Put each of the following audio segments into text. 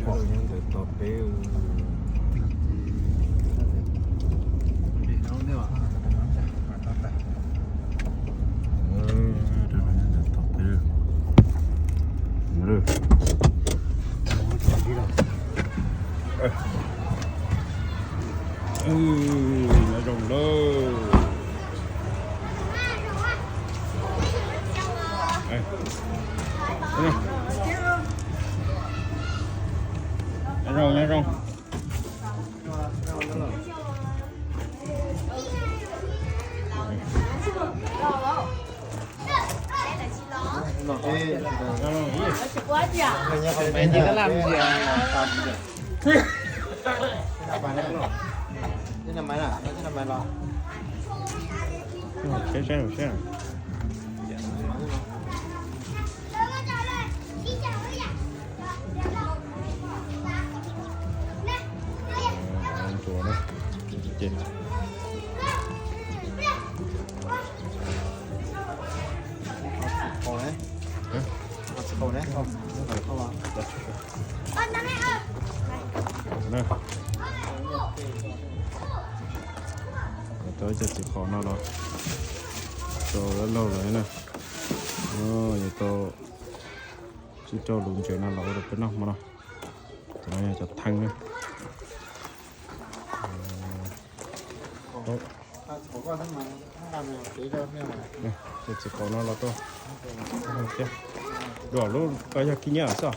Rau nyob ntawm tos peb. Nyob zoo lauj. Nyob zoo, nyob zoo. Tau ib co txiv qos no los tau laug lawm na. Yuav tau tsis rau lub ntses no los ua rau peb noj hmo no. Cov no yog cov theej na. Cov txiv qos no los tau. Dua lub koj yog khib nyiab xwb.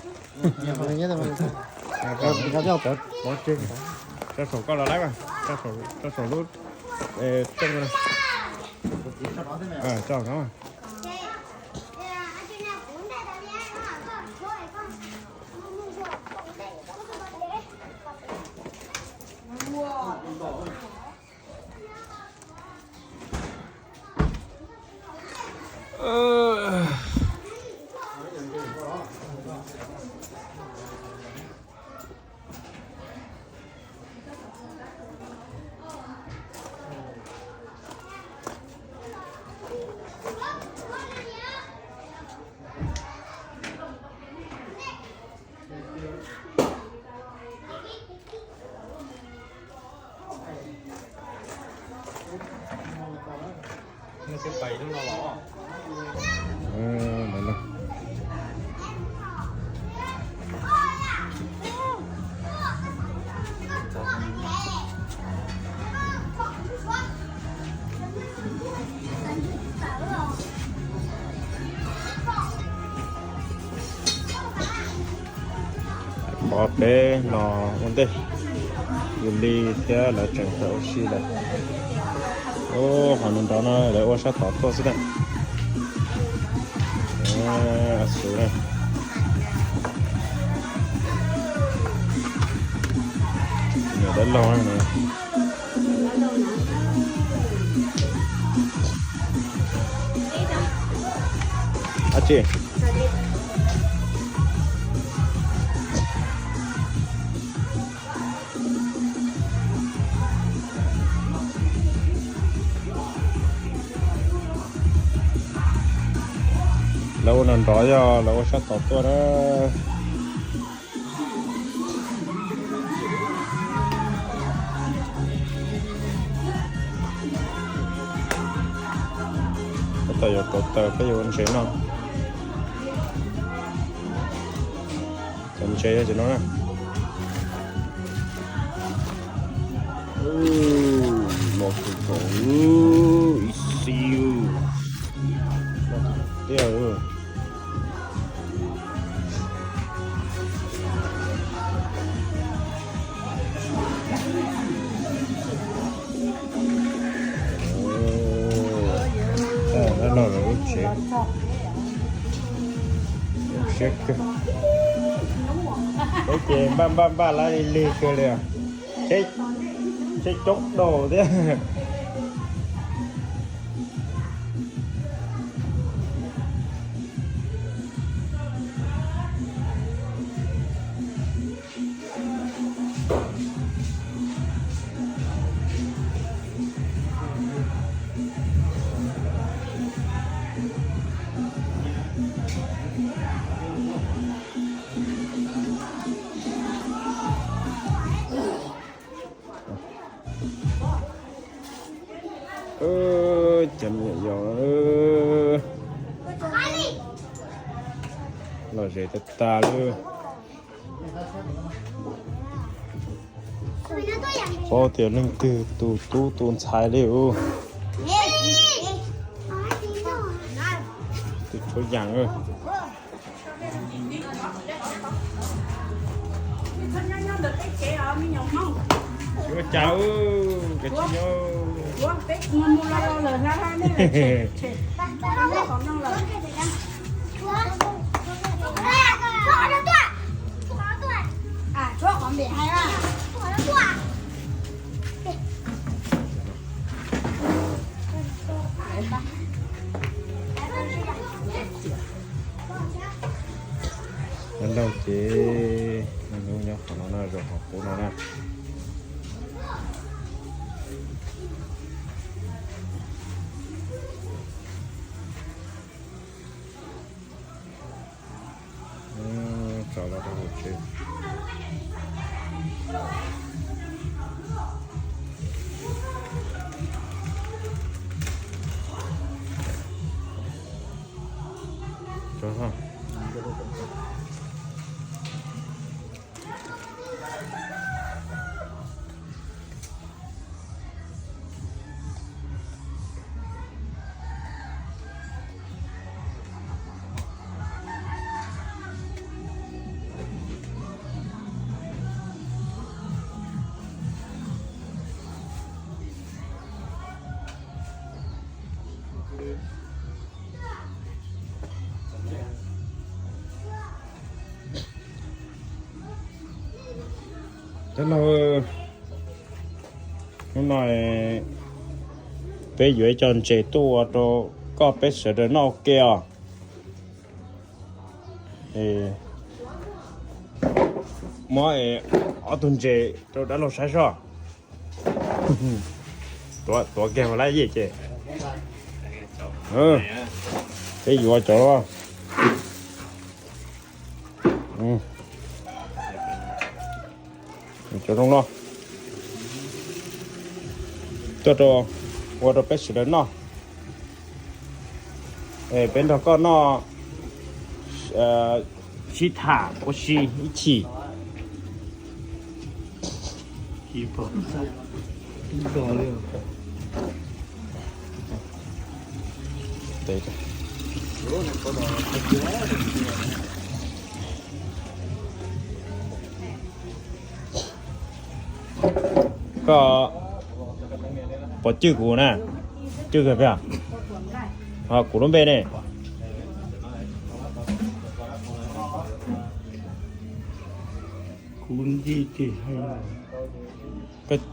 Rau saum koj los lawm, rau saum lub tseej no. Qhov peb los ua ntej, yus li thiab lawv tseem tawm ua si lawm. Qhov nws nrov no lawv ua sab tod tuaj xwb na. Xus na. Niam dab laug na. Ab tsi. Lawv ua nrov nrov yog lawv ua sab tod tuaj na. Tab tom yuav kauv taws peb yuav ua ntses noj. Cov ntses yog cov no na. Los tus thaum ib xi tiag. Dab laug lawv lub tsev siab kawg. Lub ces npaj npaj npaj lab lig lig kawg li. Tsheb coob dau thiab. Cov me nyuam yaus lom zem tag tag li. Paub tias leej twg tus tub tus ntxhais li ub. Tus tshuav yam. Ua cas, kav tsij nyob. Nyob laug ces nws nyob qhov no na, zaum qhov qub no na. Tso los rau hauv tsev. Tso. Cov laug, hnub no peb yuav ib co ntses tuaj ua rau koj peb sawv daws noj ua ke os. Muab ob tug ntses rau dab laug saib soj. Tuav kiag mus lawm ces peb yuav cov, cov zoo no tuaj rau, ua rau peb sawv daws noj. Peb nrog koj noj, sib tham ua si ib chim. Koj puas cwj kuv na? Cwj kawg peb. Kuv lub npe ne?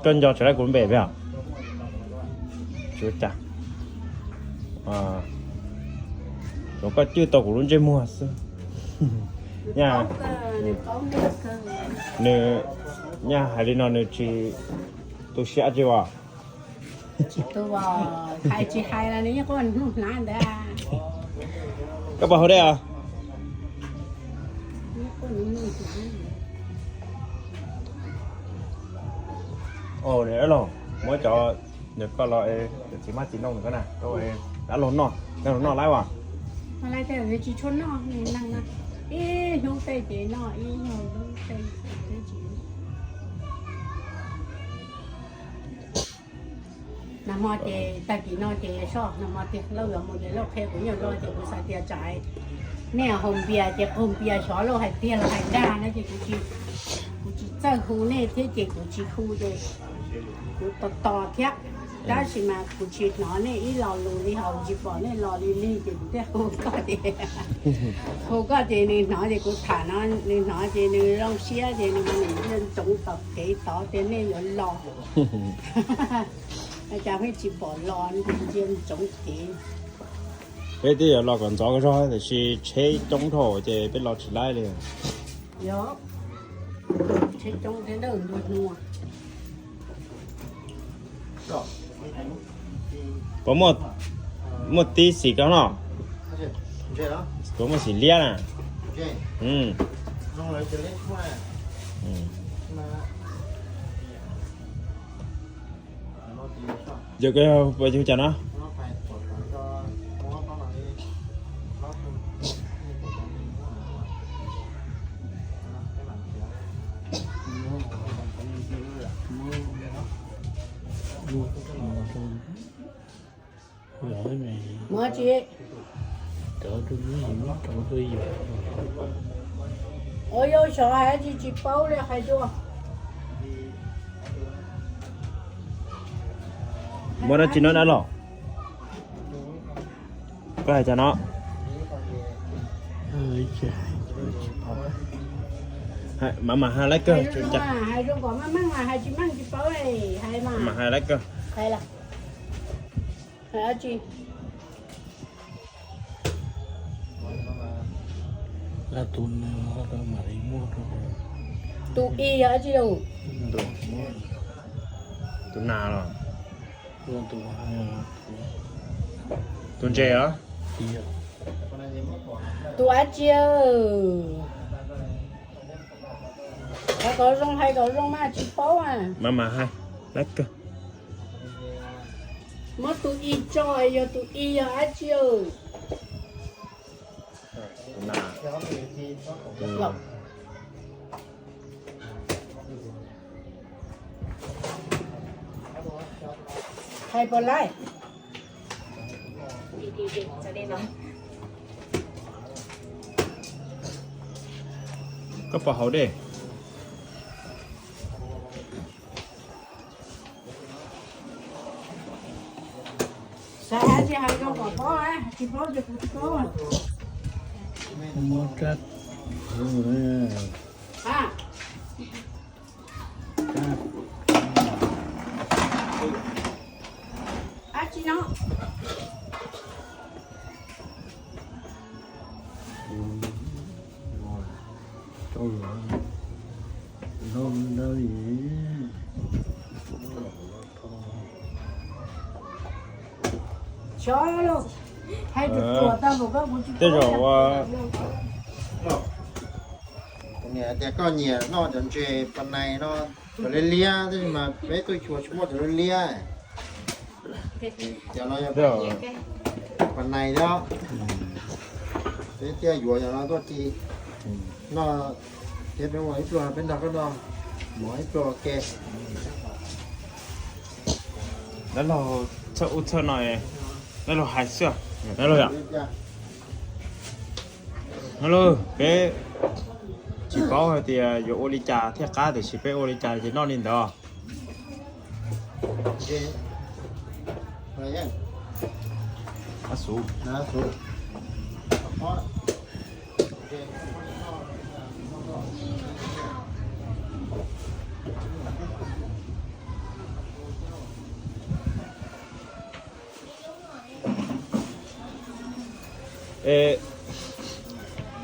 Koj nco tsis tau kuv lub npe peb? Tsis ua cas. Tsuas koj cwj tau kuv lub ntsej muag xwb. Nyaj, nws, nyaj hais li no nws tsis tu siab tsis as? Tsis tu, hais tsis hais los nws yeej quaj hnub hnav ntawd. Koj puas haus dej os? Muab cov, nws koj los, txiv hmab txiv ntoo nws koj na, dab laug noj, dab laug noj lawm as? Tsis tshua noj, ib hnub tej ces noj ib hnub tej. Nag hmo ces tag kis no ces soj, nag hmo tiag Lauj yuav mus ces Lauj qhia kuv nyuam Lauj ces kuv xav tias tsam nej haus npias ces qaug npias xyov Lauj hais tiag los hais dag na ces kuv tsis txawj hu nej thiab ces kuv tsis hu ces kuv tos tos thiab. Tab sis mas kuv tsis hnov nej ib lo lus li, ho tsis pom nej los li li ces kuv thiaj hu koj ces, hu koj ces nws hnov ces kuv tham no, nws hnov ces nws zoo siab ces nws mas nws ntsia ntsoov tom kev tod tias nej yuav los. Cas pheej tsis pom los, nws ntsia ntsoov kev. Peb twb yuav los kom ntxov zog tiam sis tsheb coob dhau ces peb los tsis laib li. Yog, tsheb coob thiab ntau hnub. Puas muaj, muaj tib xim koj no? Puas muaj xim liab na? Yog koj puas yug cas no? Ua yau xyov hais tsis, tsis paub li hais dua. Muaj dab tsi no dab los? Koj hais cas no? Mas mas hais lawv kawg. Hais zoo kom meej meej mas hais tsis meej tsis paub hais mas. Mas hais lawv kawg. Hais dab tsi? Tus i yog dab tsi? Tus nas los? Tus ntses os? Tus dab tsi? Hais kom zoo, hais kom zoo mas tsis paub. Mas mas hais lawv kawg. Muab tus i tso, yog tus i yog dab tsi? Hais puas laij? Koj puas haus dej? Xav hais tsis hais rau kom paub, tsis paub ces kuv tsis paub. Muab rab dab tsi no? Xyov los, hais ruam ruam tag npaum koj kuv tsis paub. Tej zaum ua, kuv niam tias koj nyiam noj cov ntses pas nais no, cov liab liab, tab sis mas peb tuaj xyuas tsis muaj cov liab liab. Cov no yog pas nais thiab, peb thiaj yuav cov no tuaj ci noj thiab. Peb ua ib pluag peb nrog koj noj, mov ib pluag ua ke. Dab laug txhawj ub txhawj no, dab laug hais xwb, dab laug yom. Dab laug, peb tsis paub hais tias yuav ua li cas thiaj qab, tiam sis peb ua li cas ces noj li ntawd.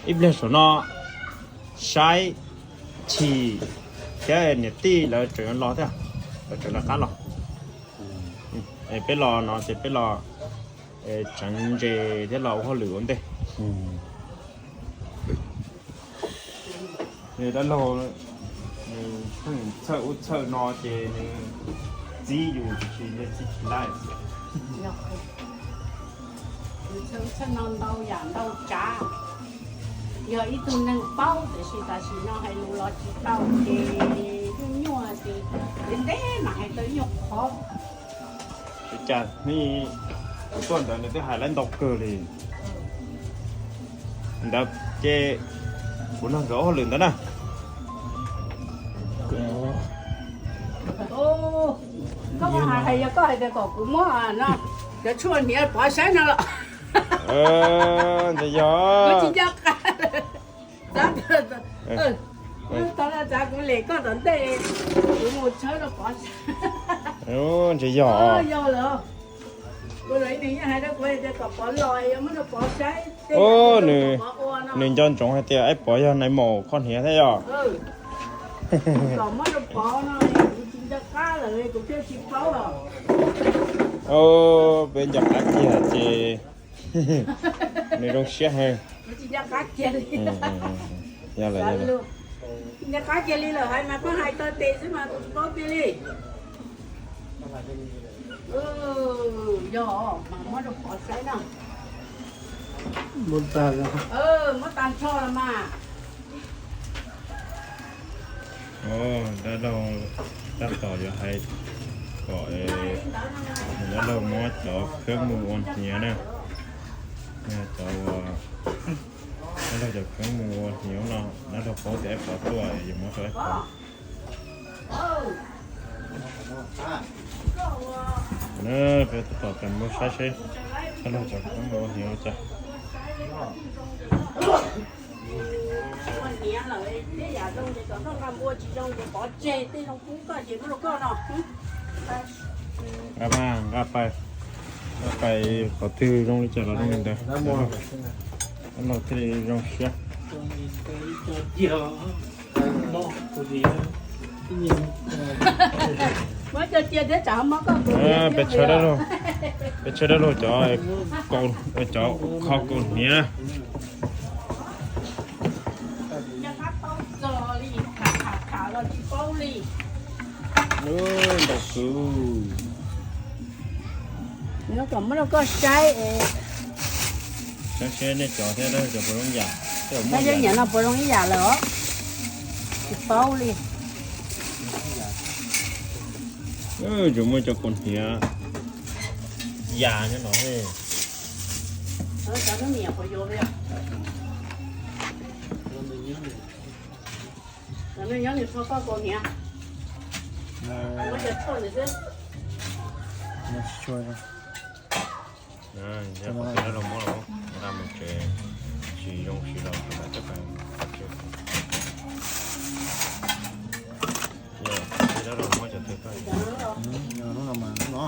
Ib pliag saum no saib Chim thiab niam tij lawv tseem los thiab, lawv tseem lawv qab los. Peb los no ces peb los tseev ntses thiab los ua hauj lwm ua ntej. Dab laug nws pheej txhawj ub txhawj no ces nws txib yus tiam sis nws txib tsis laij. Txhawj no ntau yam ntau tsav, yog ib tug neeg paub tiam sis tam sim no hais lus los tsis tau ces nyuaj nyuaj ces ntev ntev mam hais tau nyuag qhov. Ua cas hnub kuv tuaj ntawd nws twb hais lawv ntau kawg li. Ntawd ces kuv nrog nkawd ua hauj lwm ntawd na. Koj hais, hais yog koj hais tias kom kuv muab no cov tshuaj hniav pov saib no los. Ntawd yog, kuv tsis nco qab. Txav kuv lem koj tom ntej, kuv mus tshawb rau pov saib. Ntawd yog, yog lawm. Kuv los ib nws yeej hais rau kuv tias kom pov los, yog muab rau pov saib. Nws nco ntsoov hais tias es pov yog nais maum kho hniav thiab yog. Kom muab rau pov no, kuv tsis nco qab lawm, kuv thiaj tsis paub os. Peb nco qab kiag ces nws zoo siab heev. Kuv tsis nco qab kiag li. Yog lawm, yog lawm. Nco qab kiag li lawm hais mas pheej hais taw tes xwb mas kuv tsis paub kiag li. Yog mas muab rau pov saib no. Muab tag nrho los mas. Dab laug tab tom yuav hais Kom dab laug muab cov kheeb mus ua hniav na. Cov, dab laug cov kheeb mus ua hniav no, dab laug paub tias Aib Pov tuaj yuav muab rau Aib Pov. Peb tab tom mus saib seb dab laug cov kheeb mus ua hniav ua cas. Nqa mas, nqa pais, nqa pais qhov twg zoo li cas los zoo li ntawd. Dab laug thiaj li zoo siab. Peb tshawb dab laug, peb tshawb dab laug cov, cov kho kaus hniav na. Ntau kawg. Kom muab rau koj saib, saib seb nej cov thiab dab laug cov puas zoo ib yam. Saib seb nyiam no puas zoo ib yam lawm os. Tsis paub li. Tsuas muaj cov kaus hniav yam nyob no. Cov nws nyob nws tho koj kaus hniav. Muab cov tshuaj nws xwb. Yog qhov twg dab laug muab los nqa mus tsev, tsis zoo siv los kuv mam coj pais. Yog qhov twg dab laug muab cov twg tag. Hnub no mas hnub no,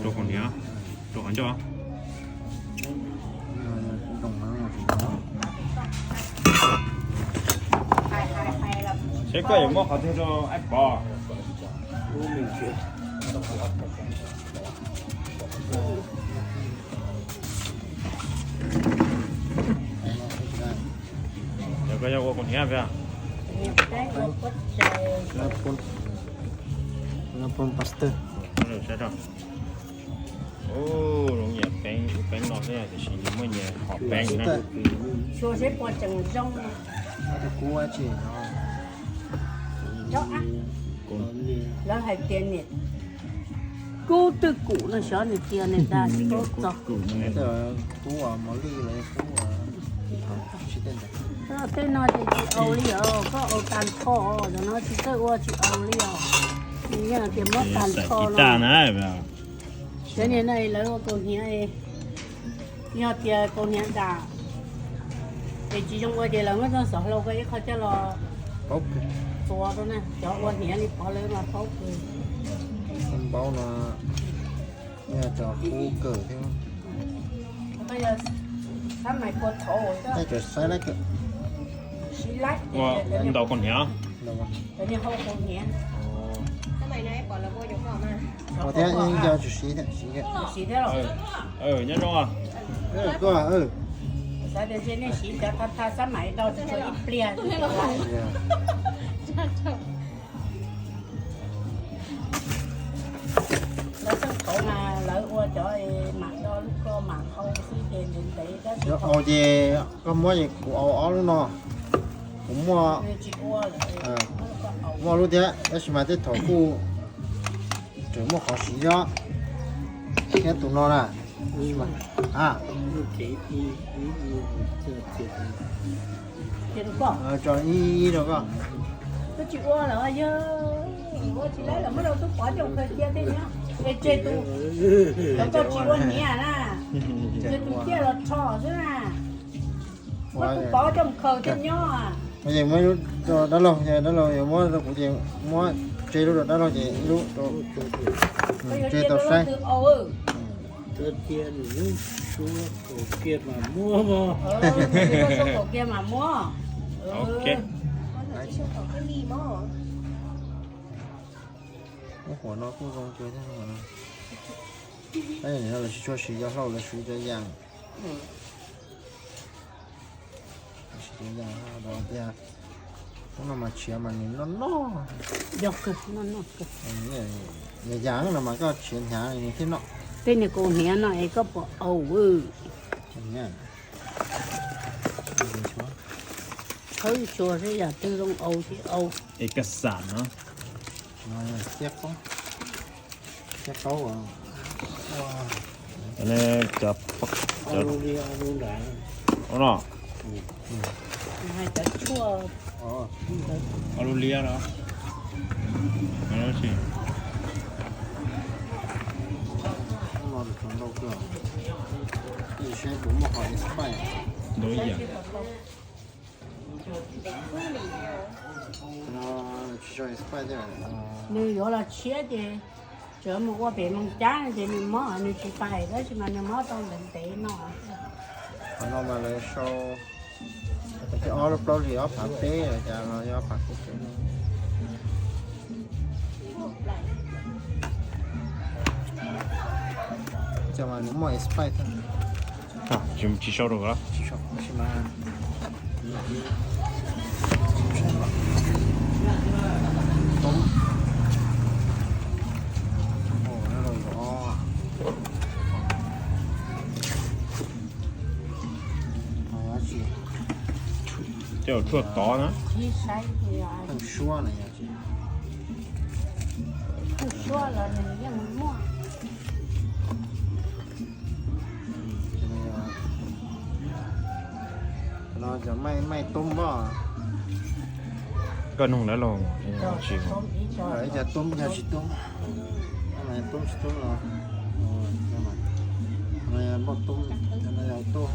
rau kaus hniav, rau qhov ncauj. Seb koj yuav muab qhov twg rau Aib Pov. Yog koj yog ua kaus hniav peb. Zoo nyiam peeb, peeb no xwb tiam sis nws muaj nyias hom peeb na. Xyuas seb puas tseem zoo. Lawv hais tias niam kub twj kum no xyov nws tias nws dag tsis paub txog. Tej no ces tsis aus li os, koj aus tag nrho os, cov no tsis txawj ua tsis aus li os. Nws yeej tias muab tag nrho no. Cov niag no lawv ua kaus hniav, yog tias kaus hniav dam es tsis zoo ua ces lawv muab txoj xov hlau koj ib qho coj los txuas rau na. Cov ua hniav li Pov lawv mas paub kawg. Paub no, cov kub kawg thiab. Tej cov saib lawm kawg. Ua ntau kaus hniav. Ua thiab, ib co tsis siv thiab, siv thiab. Nyob zoo. Xav tias nej siv cov tha tha xab maim do tsis tshua ib pliag. Lawv txheej qhauv mas lawv ua cov mam do lub ko mam qhau xwb ces ntev ntev. Yog aus ces koj muab es kuv aus ob lub no. Kuv muaj, muaj lub thiab tab sis mas tej thaum kuj tseem muaj qhov siv thiab. Thiab tus no na, a, tso ib ib rau koj. Koj tsis ua lawm, yog ua tsis laib los muab rau tub Pov coj khaws cia tej nyob. Es tseg tus, koj tsis ua hniav na, tseg tus ciaj los rho xwb na. Muab tub Pov coj khaws tej nyob. Dab laug, dab laug yuav muab rau kuv ces muab tseg lub rau dab laug ces ib lub rau, tseg tau saib. Kaum kiag mas muab. Lub huam no kuj zoo kawg thiab no. Lawv tsis tshua siv cov hlau, lawv siv cov yas. Tias hnub no mas tshiav mas nws noj noj. Yog kawg, noj noj kawg. Yas yas no mas koj tshiav hnyav nws thiaj noj. Tej niag kaus hniav no es koj puas aus? Tshawb tshua seb yam twg zoo aus tsis aus. Es kas xam no. Xiab qaub, xiab qaub. Cov, cov no. Cov tshuaj. Ua lub liab no. Ntau ib yam. Nws yuav los tshiab ces tsuas mus ua pem Moos Cab ces nws mob, nws tsis pais tab sis mas nws mob tau ntev ntev no. Qhov no mas lawv sau ob lub plaub hlis ob phav peb los cas los yog ob phav peb peb no. Cas mas nws muaj expire thiab. Tsis sau rau. Tej zaum tshuaj tod na. Suab los nws yeej muaj. No cov maij tub npoj. Koj nug lawv los tsis, cov tub yog tsis tub, tub tsis tub los, npoj tub, tub.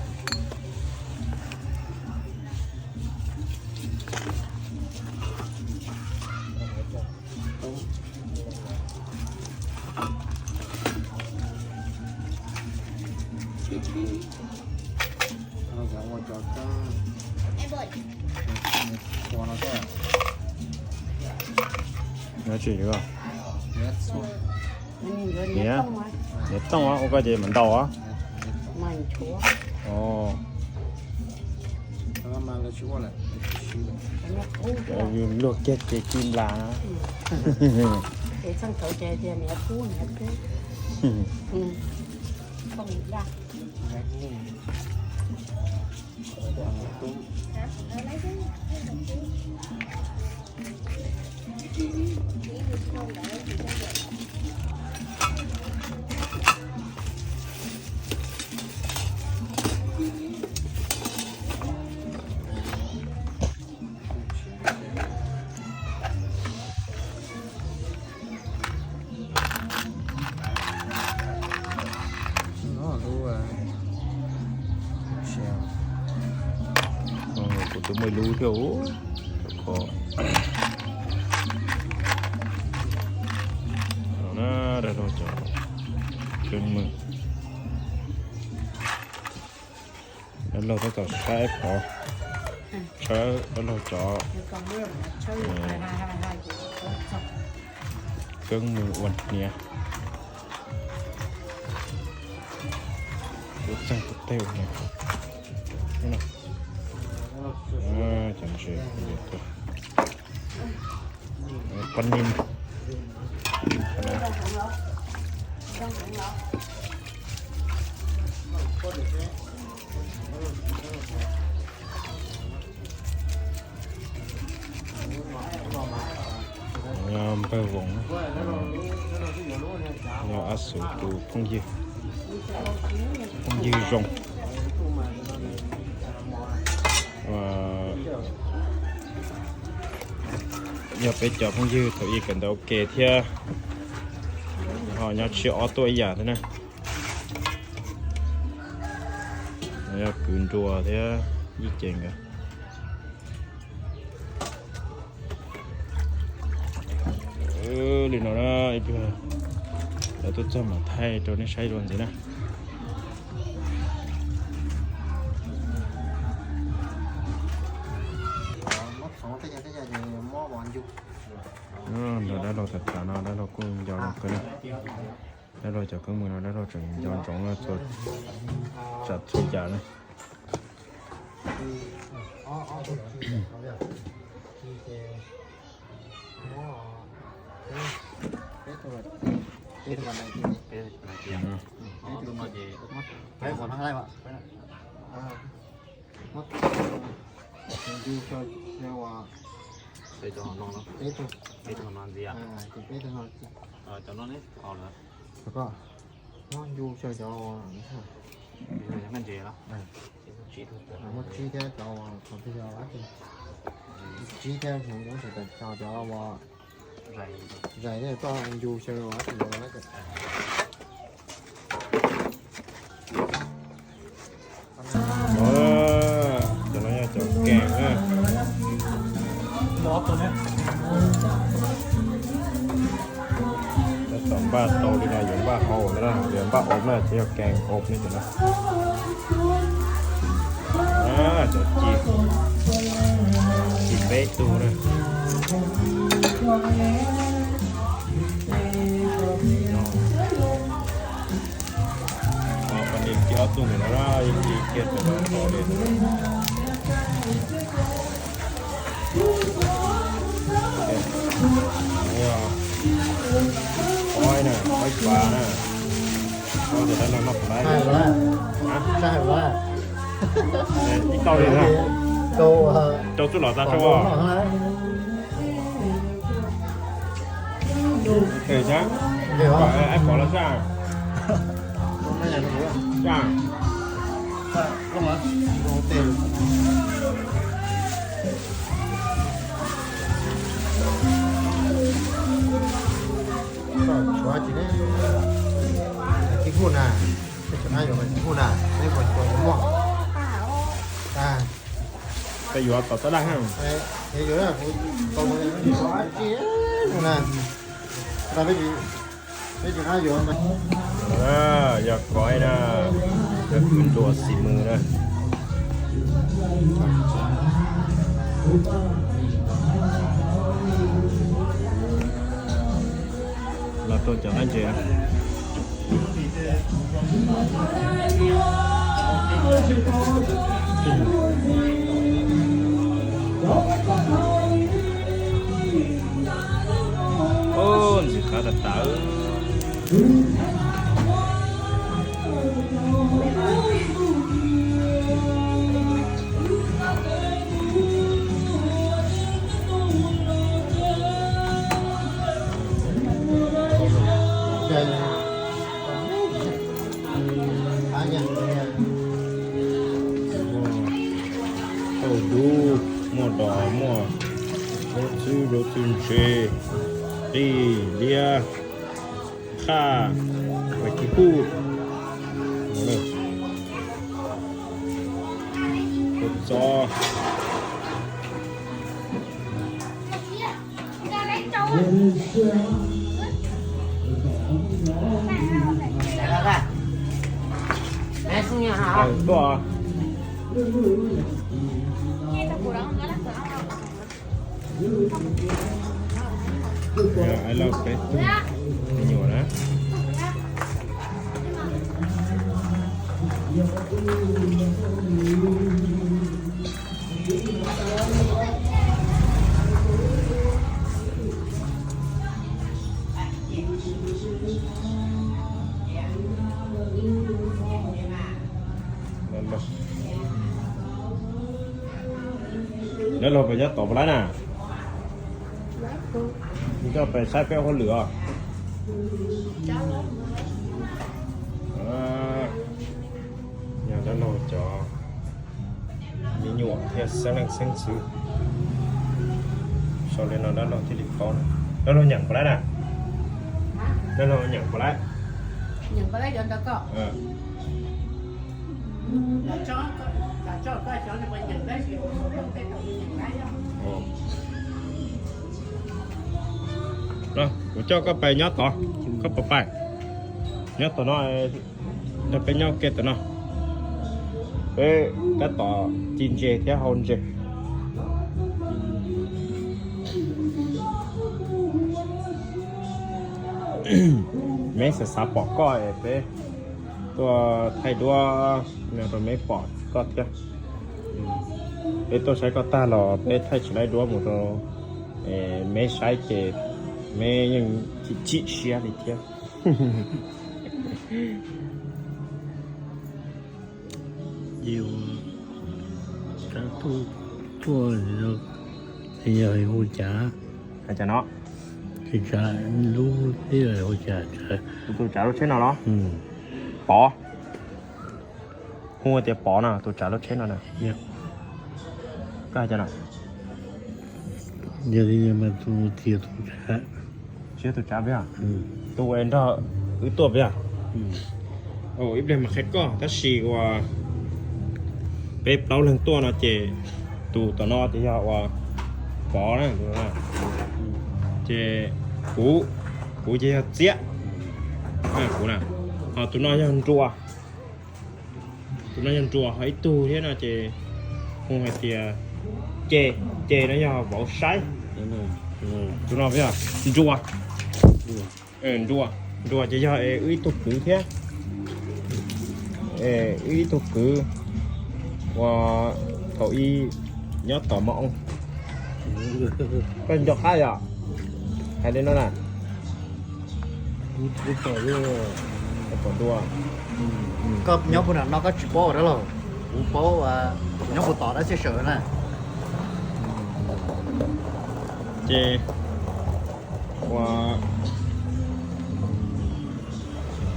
Nyob tsis, niam, niam tooj ua koj ces mam ntaus. Luag kiag ces ci nplas. Kuv twb muaj ib lub thiab. Dab laug cov keeb mwm. Dab laug tab tom saib pov, tshawb dab laug cov keeb mwm ua hniav. Ua txeeg ua teg ua hniav. Cov ntses, pab nin. Npawg Voos, yog Ab Xus tus phooj ywg, phooj ywg zoo. Yog peb cov phooj ywg thaum ub kawm ntawv ua ke thiab, ho nyob tsib ob tuaj ib yam thiab na. Yog kwv Nruas thiab Yij Ces nkawd. Li no na, ib pliag lawv tuaj txog mam thaij rau nej saib dua ntxiv na. Nrog dab laug tham tham no dab laug kuj nco zoo kawg na. Dab laug cov keeb mwm no dab laug tseem nco ntsoov txhua, tsam txhua yam na. Peb tug no, peb tug no ntxiv. Cov no ne, cov ko, muab ncu xyaw cov, cov ntses los, muab tsib thiab cov, tsib thiab, cov uas zais thiab koj ncu xyaw cov no yog cov kees na. Tab tom npaj tau li no yuav npaj hau na, yuav npaj ob na, ces yog kees ob ne cov no. Cov ci, ci peb tug na. Poj niam ci ob tug ntawm no, ci kiag tau li. Qaib na, qaib pas na. Qaib ntawm no noj puas tau? Ib tauj li na. Rau txuj lom tas rau. Pom los saj. Saj. Tshuav tsis ne, tsis kuj na, tsis kuj na, tsis kuj na, tsis kuj na. Peb yuav tom tab laj ha. Yuav, kuv tau na, peb yuav. Yog koj na, yog koj nruas xis mws na. Los rau cov qab ntses. Ntxim qab tas tas. Tauj dub, muaj dos, muaj zaub txhwb, zaub txhwb ntse, qij, liab, qaj, pas kib puj, kua txob. Tuaj. Aib Lauj peb tug me nyuam na. Dab laug pem nyob tod puas laib na? Koj pem saib peb ua hauj lwm os. Nyob dab laug cov me nyuam thiab xeeb leej xeeb ntxwv. Sau li no dab laug thiaj li paub na. Dab laug nyeem puas laib na? Dab laug nyeem puas laib? Kuv coj koj pais nyob tod, koj puas pais? Nyob tom no, nrog peb nyob ke tom no. Peb tab tom ci ntses thiab hau ntses. Meb xav xav pom koj es peb tuaj thaij duab rau meb pom koj thiab. Peb tuaj saib koj tag los peb thaij tsis laib duab mus rau meb saib ces meb yeej chim chim siab li thiab. Ces ua kab tuaj tuaj Ces yog hu cas? Hais cas no? Tus tsav lub tsheb no los? Pov. Hu tias Pov no, tus tsav lub tsheb no na. Koj hais cas no? Yog li mas tus tias tus tsav. Tsis yog tus tsav peb, tus uas nrog wb tuaj peb. Ib pliag mas qhia koj, tab sis uas peb plaub leeg tuaj no ces tus tom no ces yog uas Pov na. Ces kuv, kuv ces yog Txiab, kuv na. Ho tus no yog Nruas. Tus no yog Nruas, ho ib tug thiab no ces hu hais tias Ce, Ce no yog vauv Saib. Tus no yog Nruas. Nruas, Nruas ces yog es wb ib tug kwv thiab. Es wb ib tug kwv uas thaum ub nyob tom Mos Oo. Koj nco qab yom? Hais li no na. Koj nyob puag nram no koj tsis paub dab laug, kuv paub nyob puag tom dab txiaj sawm na. Ces ua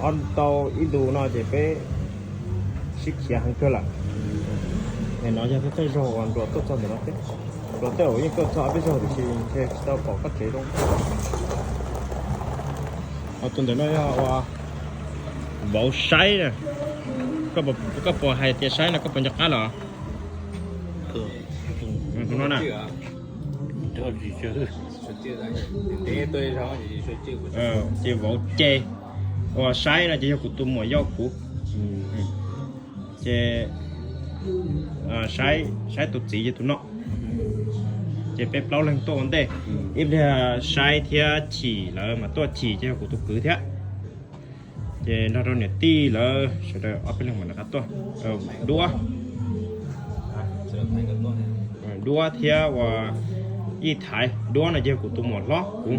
ob tau ib ntus no ces peb sib khiav heev kawg lawm. Es no yog thawj zaug uas Nruas tuaj txog ntawm no thiab. Nruas tej zaum yeej tuaj txog ob peb zaug tiam sis ntshe tsis tau pom koj tsev zoo. Ho tus ntawm no yog ua vauv Saib na. Koj puas hais tias Saib no, koj puas nco qab los? Tus no na. Ces vauv Ce, uas Saib no ces yog kuv tus muam yau kuv. Ces Saib, Saib tus txiv yog tus no. Ces peb plaub leeg tuaj ua ntej. Ib pliag Saib thiab Chim lawv mas tuaj, Chim ces yog kuv tus kwv thiab. Ces nrog rau niam tij lawv sawv daws ob peb leeg mam rov qab tuaj. Duab, Duab thiab uas Yij Thaiv, Duab no ces yog kuv tus muam hlob kuv.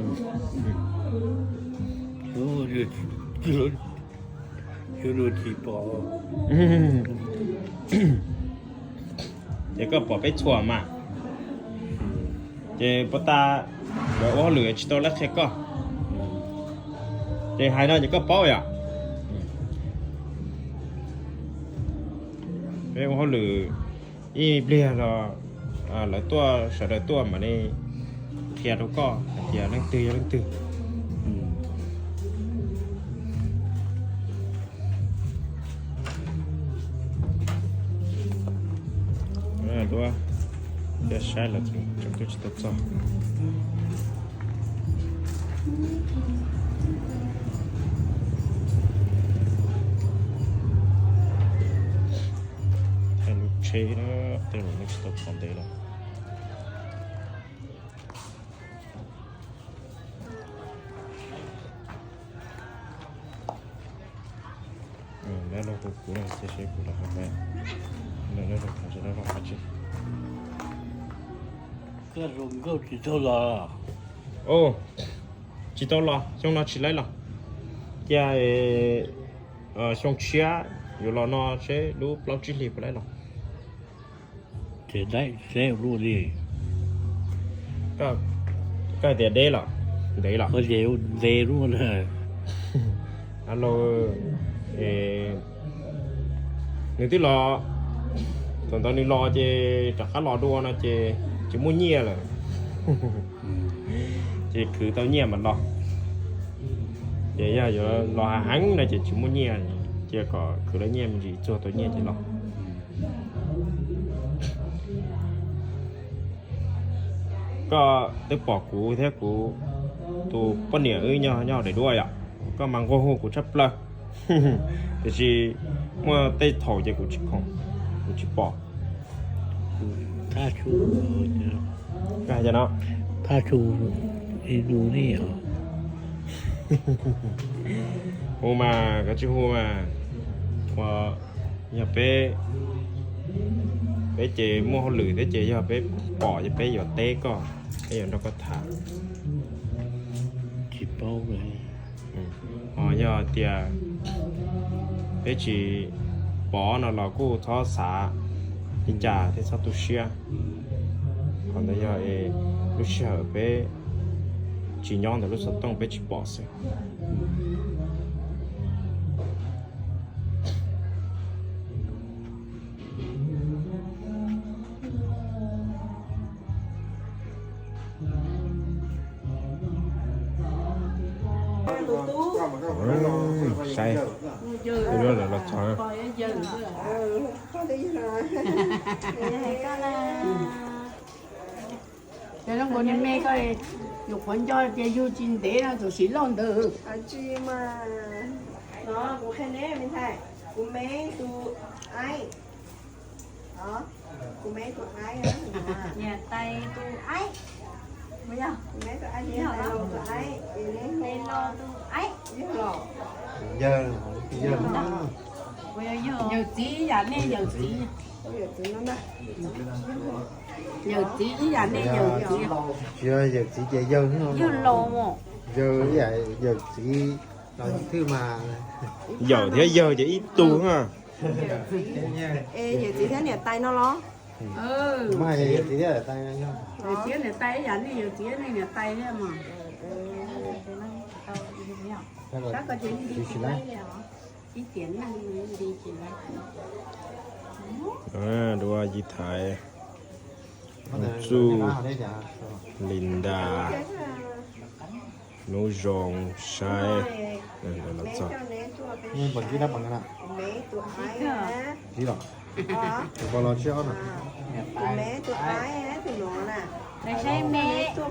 Ces koj pom peb txhua mas. Ces puas tas, lawv ua hauj lwm tsis tau lawv qhia koj. Ces hais no ces koj paub yom. Peb ua hauj lwm ib pliag los lawv tuaj, sawv daws tuaj mam li qhia rau koj hais tias leej twg yog leej twg. Duab thiab Saib lawv tseem tuaj tsis tau txog. Thaij lub tsheb na, tej zaum nej tsis tau pom ntev lawm. Dab laug hu kuv no ces seb kuv los qhov, dab laug tham seb dab laug hais tsis. Tsis tau los, tsis tau los, xyoo no tsis laib los. Cia xyoo tshiab yuav los no seb lub plaub tsib hlis puas laib los. Ces deb luaj li. Koj hais tias deb los, ntev los? Ntev luaj na. Dab laug, nws twb los, thaum ntawd nws los ces rov qab los dua no ces tsis muaj nyiaj lawm. Ces khwv tau nyiaj mas los. Ces yog yuav los heev no ces tsis muaj nyiaj, cia kom khwv tau nyiaj me ntsis, txuag tau nyiaj ces los. Koj twb pom kuv thiab kuv tus poj niam wb nyob nyob daim duab yom, koj mas nquag hu kuv tshaj plaws. Tiam sis muaj tej thaum ces kuv tsis khoom, kuv tsis pom. Koj hais no, hu mas koj tsis hu mas, ua yog peb, peb ces muaj hauj lwm thiab ces yog peb pom ces peb yuav teb koj, peb yuav nrog koj tham. Tsis paub. Ho yog tias peb tsis pom no los kuj txhob xav li cas thiab txhob tu siab. Qhov ntawd yog es Lub sij hawm peb tsis nyob ntawm lub xov tooj peb tsis pom xwb. Saib, tus loj lawm los txog. Cov zoo nkaus niag me ko, yus qhuav nco tias yug tsis ntev no tus siv loj ntawd. Tsis mas, no kuv qhia neb me ntxhais, kuv me tus aib, kuv me tus aib, niam tais tus aib, kuv me tus aib, niam tais laus tus aib, es neb tais laus tus aib, yawg los, yawg, yawg txiv yam nej yawg txiv, yawg txiv ib yam nej yawg txiv. Tsis yog yawg txiv ces yawg, yawg laus, yawg, yawg txiv los twb mas. Yawm thiab yawg ces ib tug na. Es yawm txiv thiab niam tais no los? Yawm txiv thiab niam tais, yawm txiv thiab nej niam tais thiab mas. Dua Yi Thaiv, Txuj, Linda, Nub Zoo, Saib, los txog. Tais saib me tus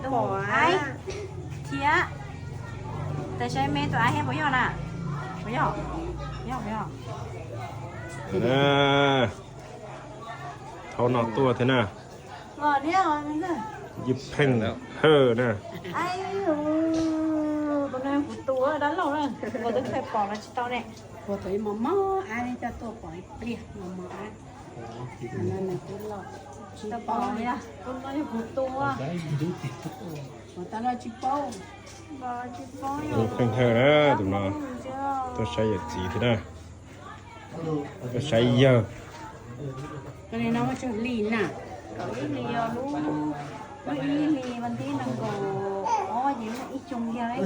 aib thiab, tais saib me tus aib thiab puas yog na? Puas yog? Yog puas yog? Thaum no tuaj thiab na. Ib pheej hawj na. Tus no kuv tus dab laug na, kuv twb khaws pom los tsis tau ne. Kuv tus ib mos mos aib coj tuaj pom ib pliag mos mos aib. Tsis tau pom li, tus no yog kuv tus. Kuv tas los tsis paub. Ib pheej hawj na tus no. Tuaj saib yawm txiv thiab na. Tuaj saib yawg. Tus no muaj tsawg hli na? Kaum ib hlis, yog lub, lub ib hlis vas thib nees nkaum ob ces muaj ib xyoo kiag li.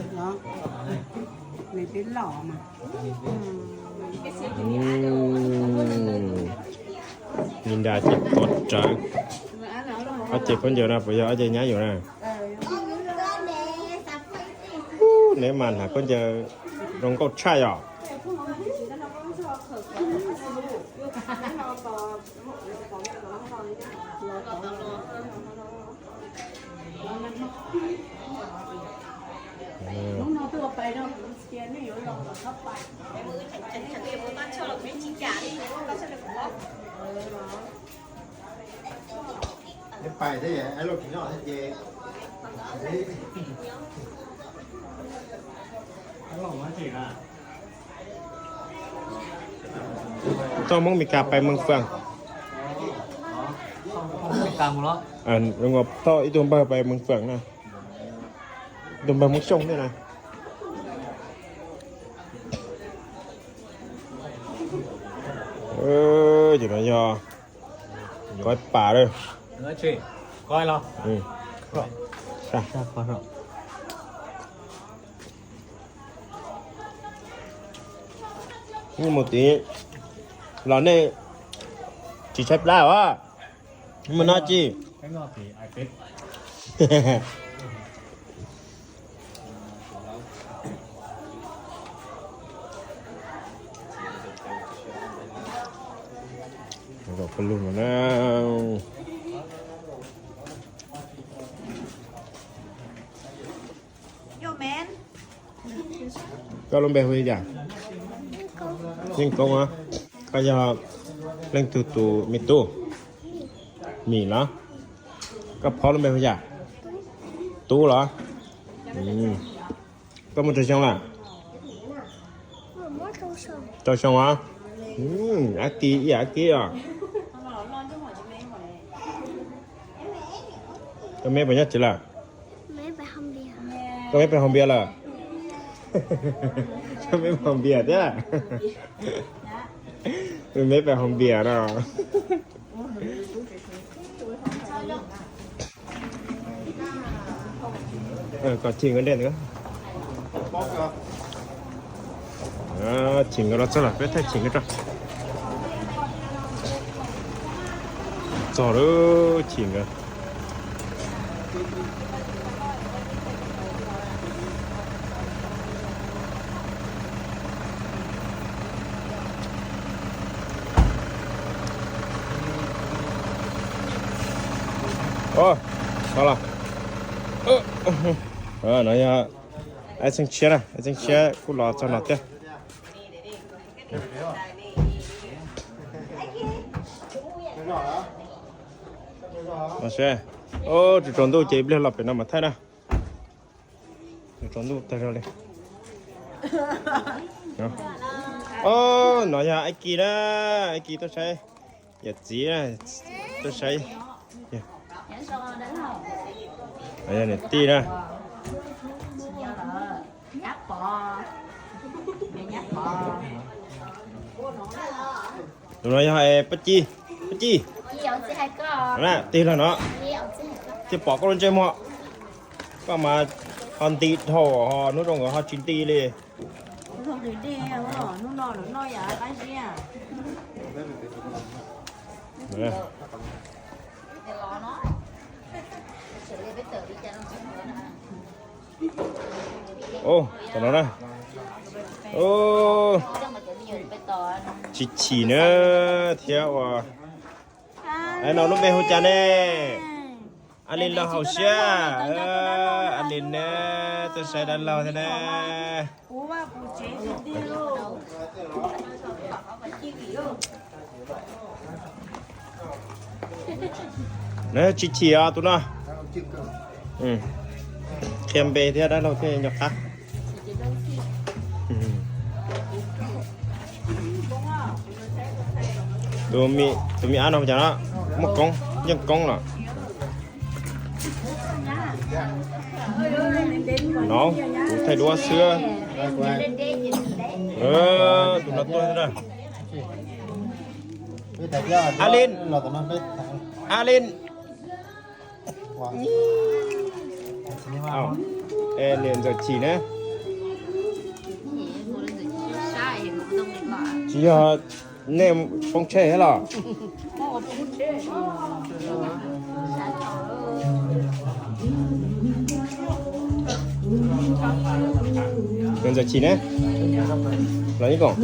Nws twb loj mas. Linda ces tuav rawv. Ob ce khaub ncaws no puas yog ob ce nyab yus na? Neb mas hnav khaub ncaws zoo nkauj tshaj yom. Toj Hmoob Mes Kas pais Mees Fwam. Toj ib tug npawg pais Mees Fwam na. Ib tug npawg Hmoob Xyooj thiab na. Ces no yog koj pam lawm. Mus tid los nej tsis tshaib plab os. Mus no tsis. Zaum pawg lug no na. Koj lub npe hu li cas? Yeej Koob. Koj yog leej twg tus me tub? Mim los? Koj phob lub npe hu li cas? Tub los? Koj muaj tsawg xyoo lawm? Rau xyoo os. Ab ki ib yam ab ki os. Koj me puas nyob tsev lawm? Koj me pais haus npias lawm? Koj me pais haus npias thiab? Me pais haus npias no. Kom chim nkawd dej ntawd. Chim nkawd los txog lawm, peb thaij chim nkawd tso. Txog lawm, chim nkawd. Ov, no los. No yog Ais Xeeb Tshiab na, Ais Xeeb Tshiab kuj los txog no thiab. Tsaus ntuj ces ib pliag los pem no mas thaij na. Tsaus ntuj tag zog li. Ov, no yog Ais Kis na, Ais Kis tuaj saib yawm txiv, tuaj saib. Yog niam tij na. Tus no yog Paj Ci, Paj Ci. Tig los no, thiaj pom koj lub ntsej muag. Koj mas ho nti dhau, ho hnub zoo nkawd ho tsis nti li. Ov, tom no na. Tsis chim na thiab ua. Ais, no lub npe hu cas ne? Alin los hauv siab. Alin na, tuaj saib dab laug thiab na. Tsis chim os tus no. Qhia npe thiab dab laug thiaj nco qab. Tus me ab no cas no, muaj koob, yeej koob los. No, kuv thaij duab xwb. Tus no tuaj na. Alin, Alin. Niam ntxawm chim ne. Tsis yog nej poob tsheb thiab los? Niam ntxawm chim ne. Los ib koom.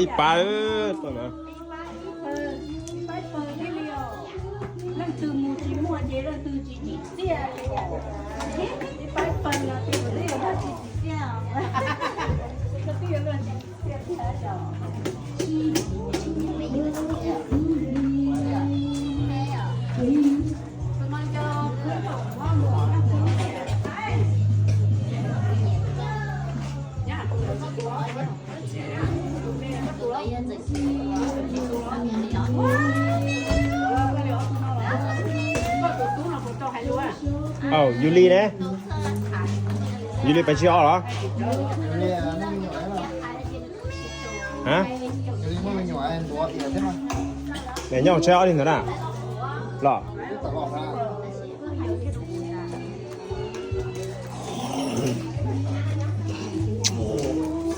Ib pab. Leej twg mus tsis muaj ces leej twg tsis tsim txiaj li. Ib pab pawg no ces leej twg tsis tsim txiaj. Au, yus li ne? Yus li pes tsib ob los? Ha? Nyob tshaib ob li ntawd na. Los.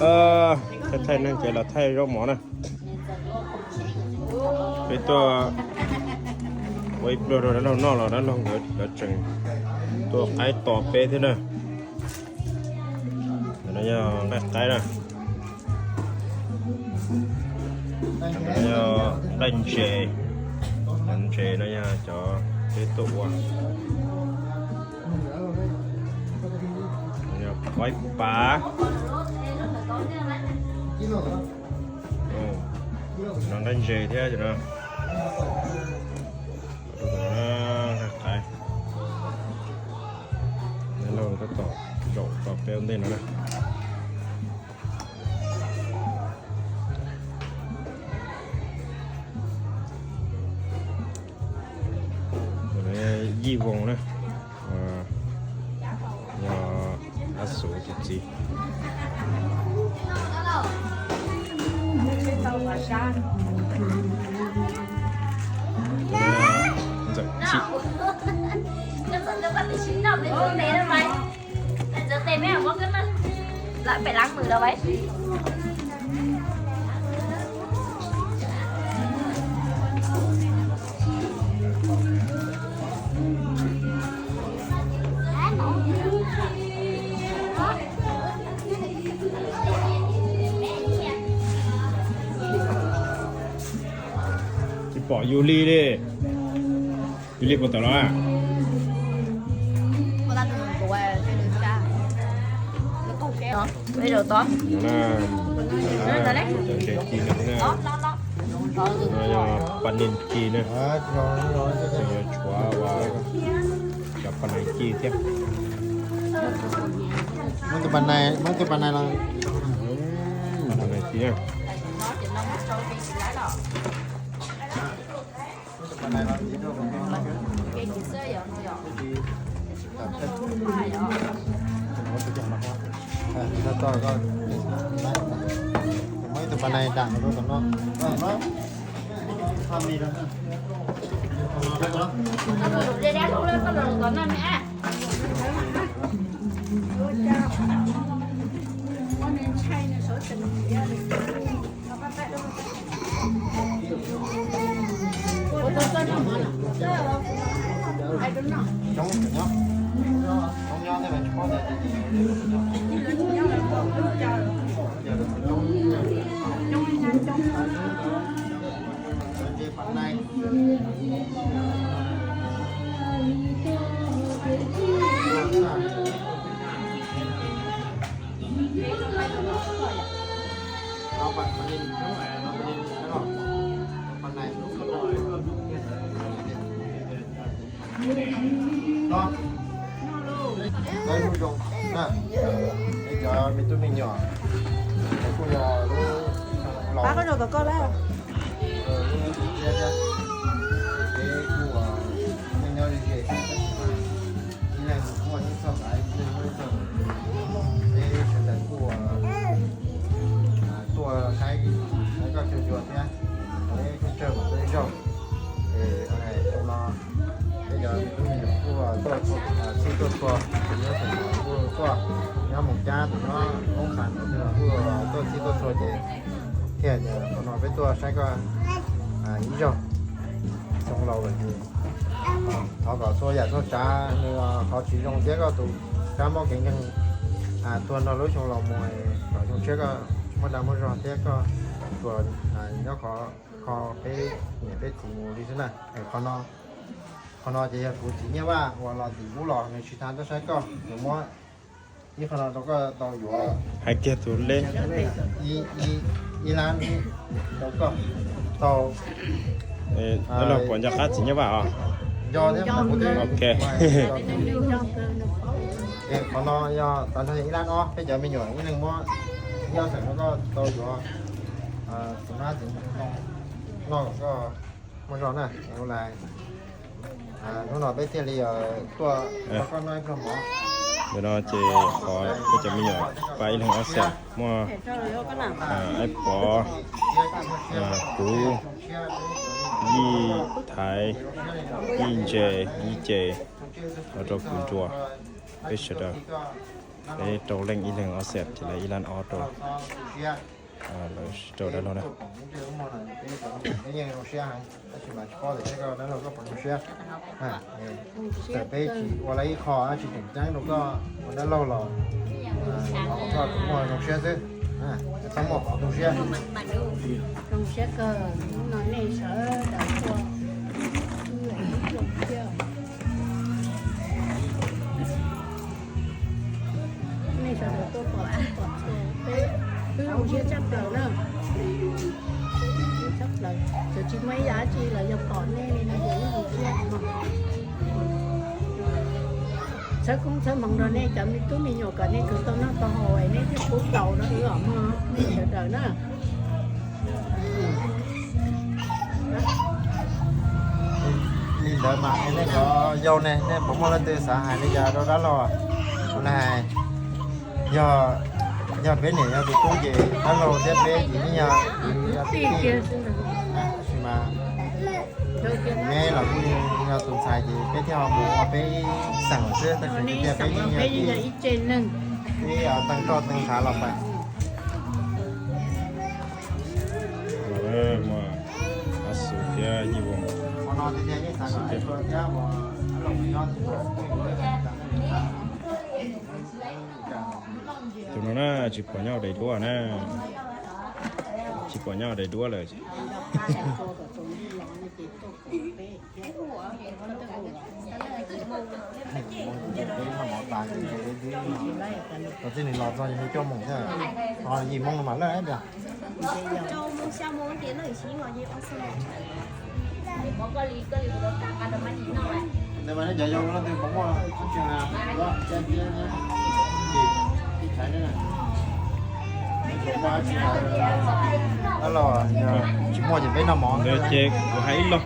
Thaij thaij neeg ces los thaij zaub mov na. Peb tuaj ua ib pluag rau dab laug noj los dab laug nkawd tseem tuaj qaib tos peb thiab na. No yog nqaij qaib na. No yog nqaij ntses, ntses no yog cov peb tuaj ua. Qaib pav. No nqaij ntses thiab no. Nqaij qaib. Dab laug tab tom zaum tos peb ua ntej no na. Ib Voos na, yog Ab Xuv tus txiv. Ntxawm Chim. Tsis pom Yus Lis li. Yus Lis puas tawm los? Cov ntses ci no na, no yog pa nin ci na, yog tshuav ua cov pa nais ci thiab. Muab tus pa nais, muab tus pa nais los. Pa nais ci na. Muab tus pa nais dam rau tom no. Cov me tub me nyuam kuj yog lub, pab koj zaum tom koj lawm. Peb kuj nyob nyob ze ze, ib leeg muaj ib txoj kev, ib leeg muaj ib txoj kev, peb sawv daws kuj tuaj saib, saib koj cog cua thiab, peb kuj tsawg peb zaug. Ces no peb cov me tub me nyuam kuj tuaj txhij tuaj txhua, nyob xeem Mos kuj tuaj, nyob Moos Cab tus nyob Hoob Qas ntawd kuj tuaj txhij tuaj txhua ces thiaj tias qhov no peb tuaj saib koj ib zaug. Xyoo laus lawm ces thov kom txhua yam txhua tsav nws qhov tsis zoo thiab koj tus kab mob kev nkeeg tuag nrog lub xyoo laus mus, kom xyoo tshiab koj muaj dag muaj zog thiab koj tsuas nyob kho, kho peb niam peb txiv mus li xwb na. Qhov no, qhov no ces yog kuv txiv Nyiaj Vaj uas los tim ub los nws tsis tau tuaj saib koj, nws muab ib qho no rau koj tau yuav, hais kiag tus lej, ib lab rau koj tau. Los puas nco qab txiv Nyiaj Vaj os? Nco thiab, kuv twb, ok. Qhov no yog tag nrho ib lab no, peb cov me nyuam ib leeg muab ib ob xees rau koj tau yuav tus nab tus noog noj kom koj muaj zog na. Hnub no peb thiaj li tuaj rau koj noj ib pluag mov. Ntawm no ces qhov peb cov me nyuam pab ib leeg ob xees, muaj Aib Pov, kuv, Yij Thaiv, Yij Ntses, Yij Ces, los rau kuv Ntsuag, peb sawv daws, peb rau leej ib leeg ob xees ces lawv ib lab ob rau, lawv sib rau dab laug na. Txawm peb tsis ua lawv ib qho, tsis tseem ceeb rau koj ua dab laug los thov kom koj muaj zoo siab xwb, txhob muaj qhov tu siab. Zoo siab kawg, hnub no nej sawv daws tuaj, nej sawv daws tuaj pom txhij pom txhua peb, wb zoo siab tshaj plaws na. Tshaj plaws, txawm tsis muaj ib yam dab tsi los yog pom nej li no ces wb zoo siab. Txhawb koob txhawb hmoov rau nej cov me tub me nyuam kom nej khwv tau noj tau haus es nej thiaj pub tau rau wb os mog nej sawv daws na. Ntawd mas nej cov yau ne, nej puas muaj leej twg xav hais li cas rau dab laug? Kuv na hais, yog, yog peb niam yog tus tub ces dab laug thiab peb ces yeej yog tij, tab sis mas neb los kuj yog tus ntxhais ces peb thiaj ho mus ua peb xeem xwb, tab sis tiag tiag peb yeej yog ib, ib teev roj teev ntshav los pais. Xus thiab Yij Voos, tus no na tsis pom nyob daim duab na, tsis pom nyob daim duab lawm. Txij li los txog yim moo thiab, yim moo no mam lawj tiag. Tsis muaj ces peb noj mov. Ntawd ces kuv hais ib lo,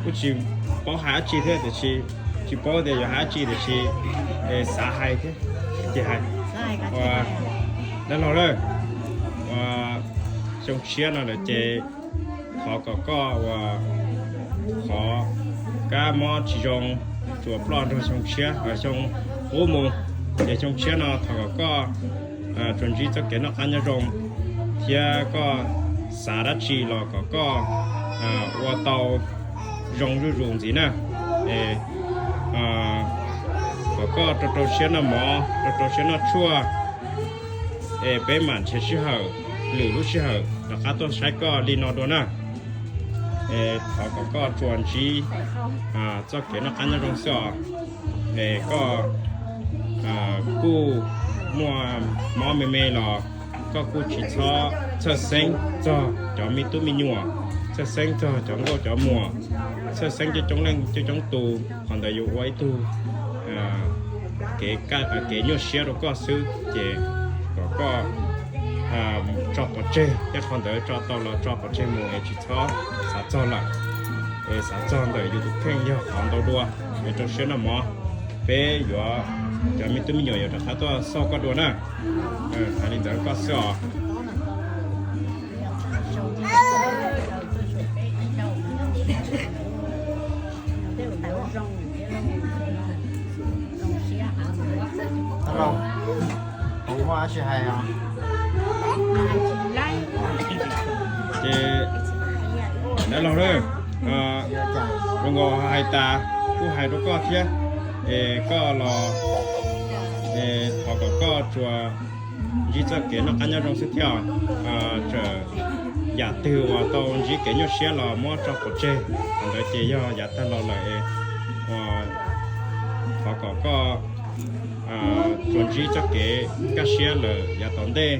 kuj tsis paub hais dab tsi thiab tiam sis, tsis paub tias yuav hais dab tsi tiam sis xav hais thiab ces hais. Ua, dab laug lawm, ua, xyoo tshiab no lawm ces thov kom koj ua, thov kab mob tsis zoo, tsuas ploj nrog xyoo tshiab, xyoo qub mus, ces xyoo tshiab no thov kom koj tsuas ntsib txoj kev noj qab nyob zoo thiab koj xav dab tsi los kom koj ua tau zoo zuj zus ntxiv na. Es kom koj rau rau siab noj mov, rau rau siab noj tshuaj, es peb mam nrhiav sij hawm, lwm lub sij hawm rov qab tuaj saib koj li no dua na. Es thov kom koj tsuas ntsib txoj kev noj qab nyob zoo xwb os. Es koj kuj muaj mob me me los koj kuj tsis txhob txhawj xeeb txog cov me tub me nyuam, txhawj xeeb txog cov nkauj cov muam, txhawj xeeb coob coob leej coob coob tus, qhov ntawd yuav ua ib tug kev, kev nyuaj siab rau koj xwb, ces kom koj tso pov tseg, thiab qhov ntawd tso tau los tso pov tseg mus es tsis txhob xav txog lawm. Es xav txog ntawm yus tus kheej yog qhov ntau dua, es rau siab noj mov, peb yuav, cov me tub me nyuam yuav rov qab tuaj xauj koj dua na. Hais li ntawd koj xwb os. Dab laug, kuv muaj dab tsi hais os? Ces dab laug na, zoo nkaus hais tas kuj hais rau koj thiab, es koj los, es thov kom koj tsuas ntsib txoj kev noj qab nyob zoo xwb thiab. Txawm yam twg uas tau ntsib kev nyuaj siab los muab tso pov tseg, qhov ntawd ces yog yav tag los lawm. Thov kom koj tsuas ntsib txoj kev kaj siab lawm yav tom ntej,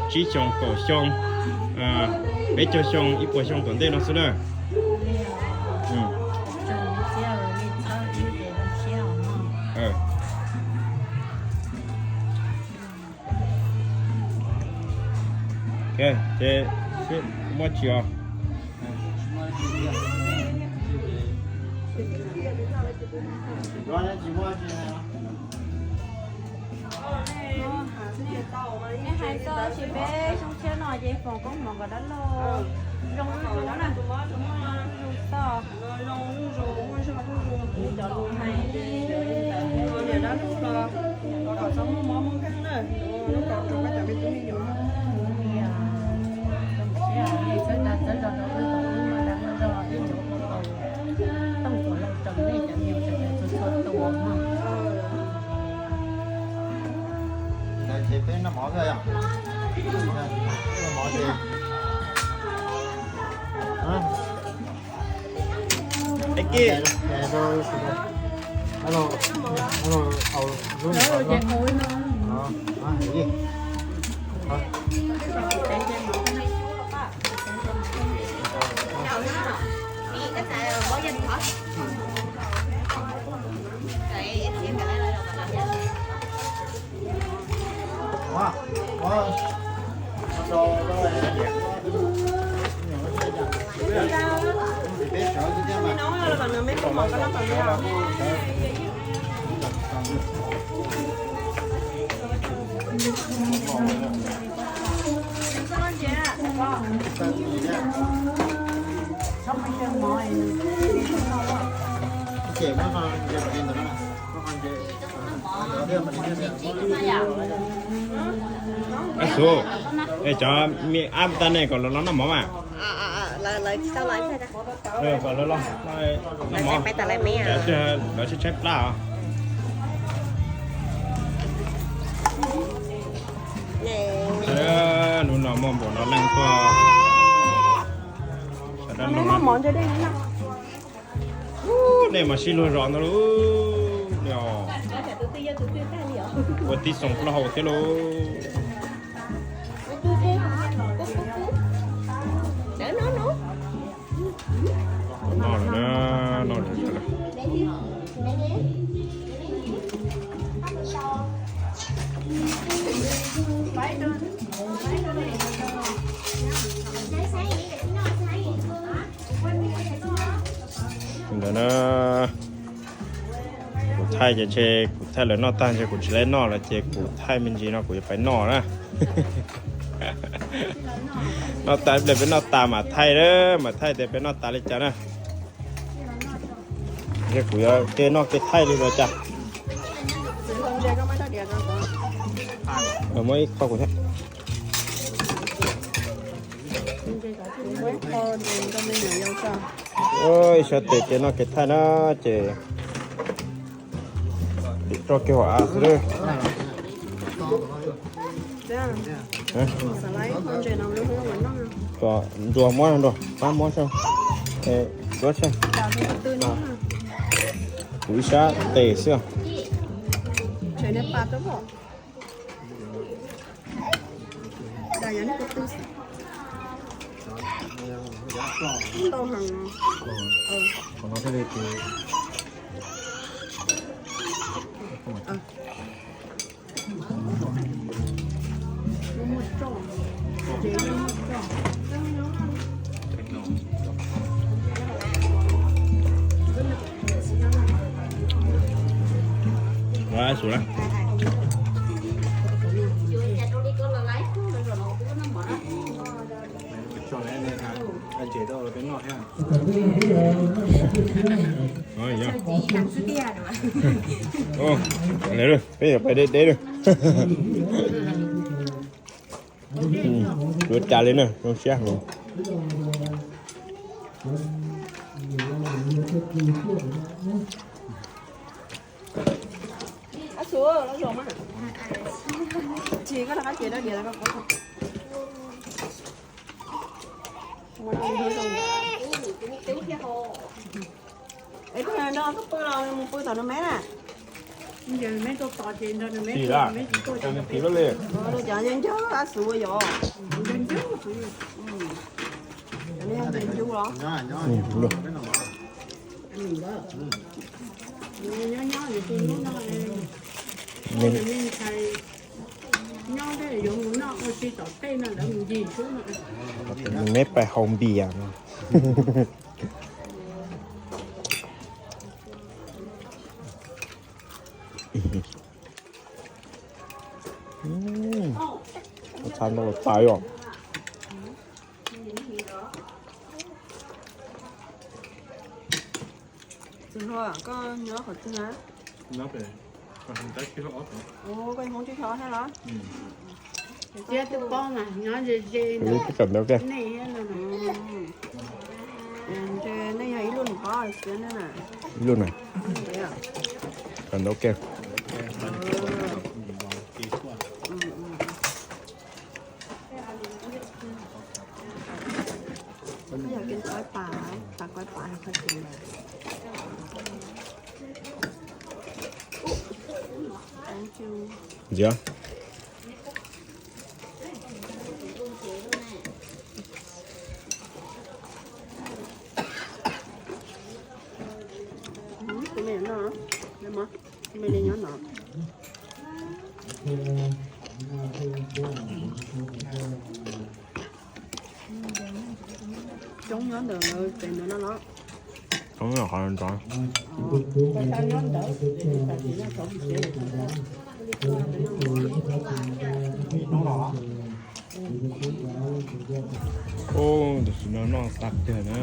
tsib xyoo, kaum xyoo, peb caug xyoo, ib puas xyoo tom ntej no xwb na. Ces muaj tsis os? Nej hais txog sis peb xyoo tshiab no ces foom koob hmoov kom dab laug zoo zuj zus na, zoo txog. Cov lus hais, niam dab laug los thov kom txhob muaj mob muaj nkeeg na, kom rau koj cov me tub me nyuam. Txhawb tag txhawb zog rau wb kom wb maj nqa maj zog ib ncuav ua tau tooj txuas loo rau nej cov me nyuam sawv daws txhua txhua tus mog. Ntawd ces peb noj mov xwb yom. Noj mov ces Ab xu, es cov me ab tas ne kom lawv los noj mov mas. Kom lawv los noj mov, lawv tshaib tshaib plab os. Hnub no muaj npaum no leej tuaj. Sawv daws los. Ub, nej mas sib luag zos ntag lauj. Ua tib xoom plaub hau thiab lauj. Noj lawm na, noj lawm. Ntawd na, kuv thaij ces ntshe kuv thaij lawv noj tag ntshe kuv tsis laib noj lawm ces kuv thaij me ntsis no kuv yuav pais noj na. Noj tas ib pliag peb noj tas mam thaij, mam thaij tias peb noj tas li cas na. Ntshe kuv yuav kev noj kev thaij li los cas. Muab ib qho kuv thiab. Ib sab tes kev noj kev thaij na ces tim roj kiag hauv av xwb. Ntsuag muab, Ntsuag pab muab, Ntsuag tseg. Kuv ib sab tes xwb. Peb yuav pais deb deb lawm. Yuav cas li na, zoo siab heev. Es no koj pw los mus pw tom no me na. Cov nco nco a xu yom. Cov nco nco los. Neb pais haus npias no. Txhaj noj tas os. Koj nyob qhov twg na? Koj hoob tsib caug ob thiab los? Thiab twb paub mas nyob ze ze ntawd. Nej yog ib lub nqov xwb na. Ib lub na. Kawm ntawv kiag. Yog kev quav pas, tas quav pas qhov twg. Ntxiv. Kuv me noj, kuv me li nyob no. Coob nyob ntawm lawv tsev ntawd no los. Cov qhov ntawd. Ub, tam sim no noj tag tiag na.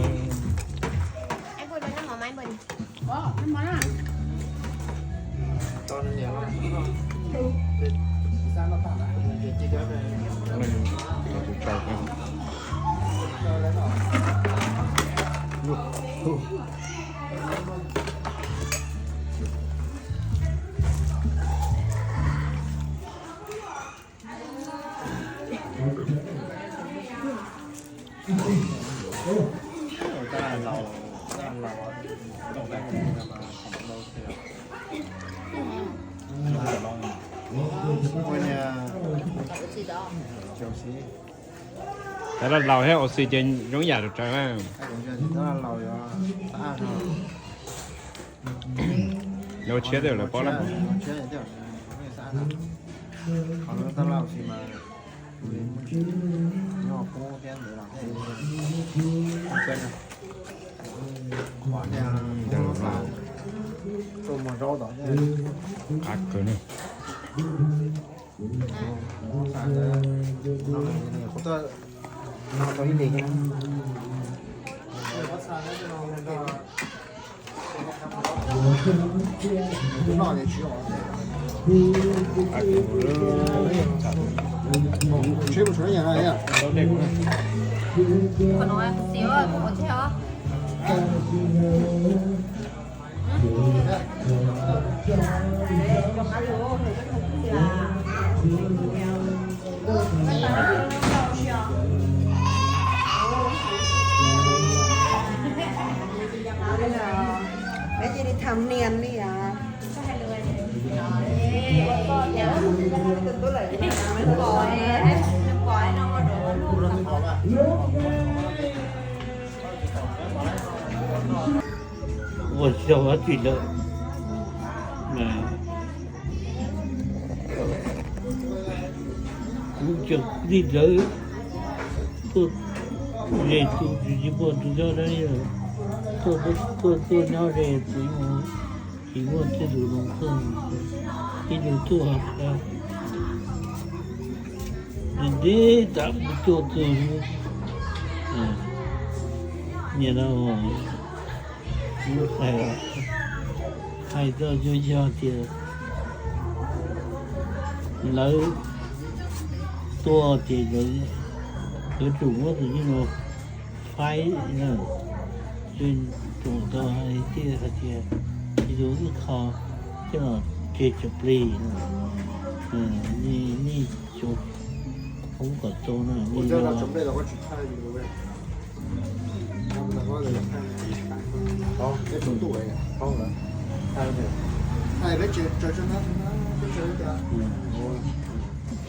Tab sis laus thiab ua si ces zoo yam tus tsawg na. Lawv tshiab tej lawv paub lawm. Qab kawg ne. Peb cia li tham nias li as. Ua tsaug dab tsi lawm. Kuv cov kwv tij lawv tuaj ze tus tsis muaj tus nyob dab, tuaj, tuaj, tuaj nyob ze tus tsis muaj tej tus zoo kawg, ib tug tuaj ntev ntev tas kuv tuaj twg. Niaj no kuv hais, hais txog yog, yog tias lawv tuaj ces lawv yuav tsum muab tus yeej no faib na, tsum tau hais tias, hais tias ib tug ib qho coj los tseg tsis plig, nej cov hoob kom tau na, nej yog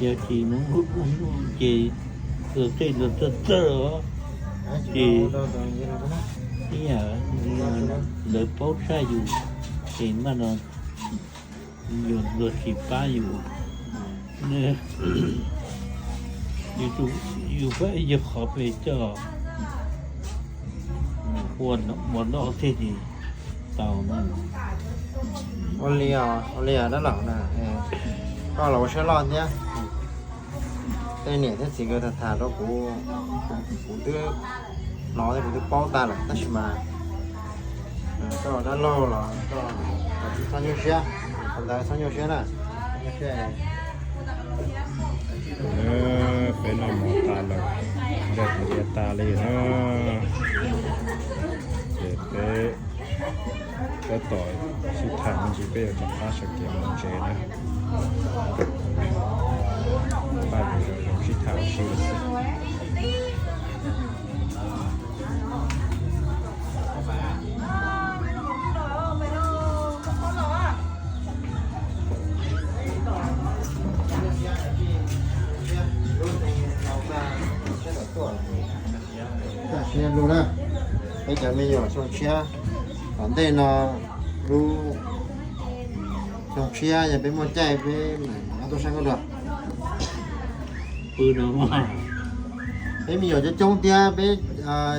tsis mus ces luag tej luag txawj txawj os, ces ib yam lawv paub tshaj yus, ces maj no luag tsis pab yus. Yus pab ib yog qhov pes coj ua noj thiaj li tau na. Ua li os, ua li os dab laug na, koj los ua siab loj thiab. Tej niam thiab txiv nkawd tham tham rau kuv, kuv twb hnov thiab kuv twb paub tag lawm tab sis mas koj dab laug los koj tsis txhob nyuaj siab, qhov ntawd txhob nyuaj siab na. Peb noj mov tas lawm, ncaws hais tias tas li na, ces peb tab tom sib tham me ntsis peb yuav rov qab sawv kev mus tsev na. Pab zoo sib tham ua si xwb. Tam sim no lub na, peb cov me nyuam xyoo tshiab, tom ntej no lub xyoo tshiab yog peb muaj caij peb mam tuaj saib koj dua. Peb me nyuam coob coob thiab peb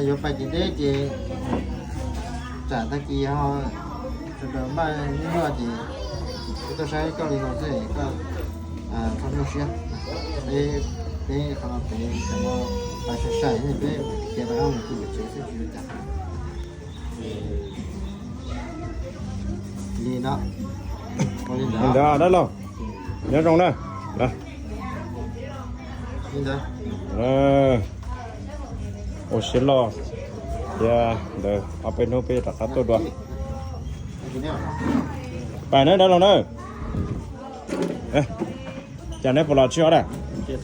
yuav pais kev deb ces Tag kis ho sawv daws npaj nyuaj nyuaj ces kuv tuaj saib koj li no xwb koj txhob nyuaj siab. Peb, peb qhov no pem tam no pais sai sai ne, peb mus tiv kiav rov qab mus pw pem tsev xwb tsis ua cas. Li no. Li ntawd dab laug, nyob zoo na. Ua siab loj, thiab ntawd ob peb hnub peb rov qab tuaj dua. Pais na dab laug na. Cas neb puas los tsis os da? Nce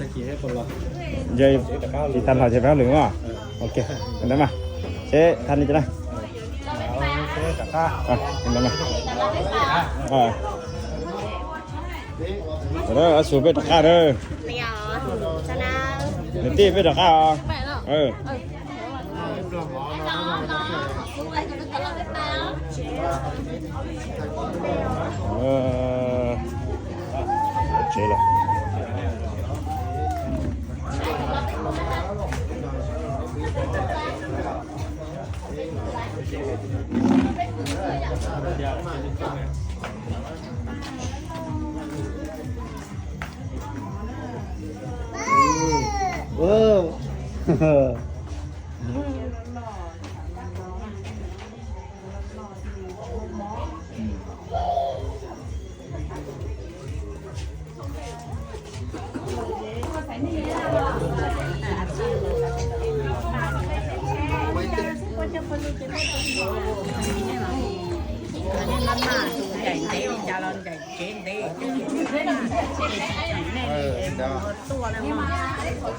tsis tag los ces peb lwm os. Ok, ntawd mas, seb thaj ni cas na. Ab xu peb rov qab na. Niam tij peb rov qab os. Tsev lawm.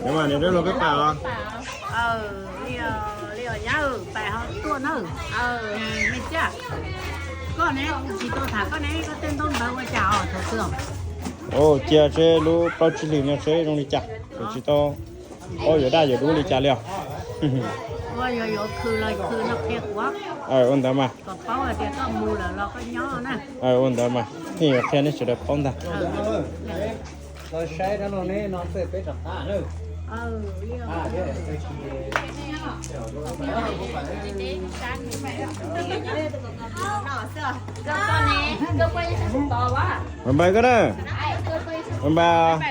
Nyob mas niam dab laug peb pais os. Li os nyab, pais ho tuaj na. Me tsiaj, koj ne tsis tau tham koj ne, koj tej ntaub ntawv ua cas os thaum twg? Cia seb lub plaub tsib hlis no seb zoo li cas, tsis tau paub yuav daj yuav dub li cas li os. Ua yuav khw los khw no qhia kuv. Ua ntawd mas. Kom paub hais tias koj mus lawm los koj nyob na. Ua ntawd mas, yeej yuav qhia nej sawv daws paub ntag. Npais koj na. Npais.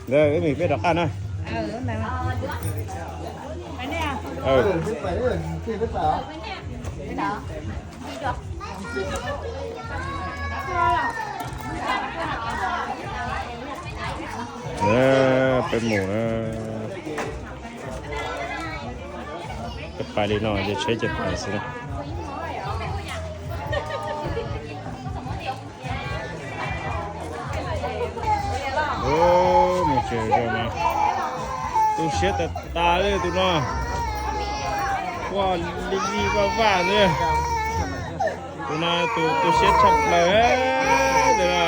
Ntawd wb mis peb rov qab na. Peb mus na. Peb pais li no ces tsheb ces pais xwb na. Mus tsev mas tu siab tas tas li tus no. Quaj li li vaj vaj li. Tus no tus tu siab tshaj plaws tus no.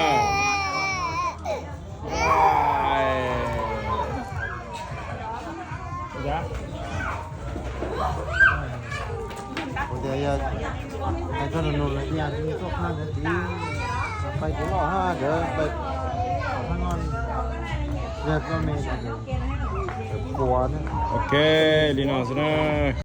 Kuv tias yog hais txog nus nus lawm tias tuaj qhab ntawd tid, pais kuv loj hab nkawd pais qhov qhab noj yog koj me puas. Ok, li no xwb na.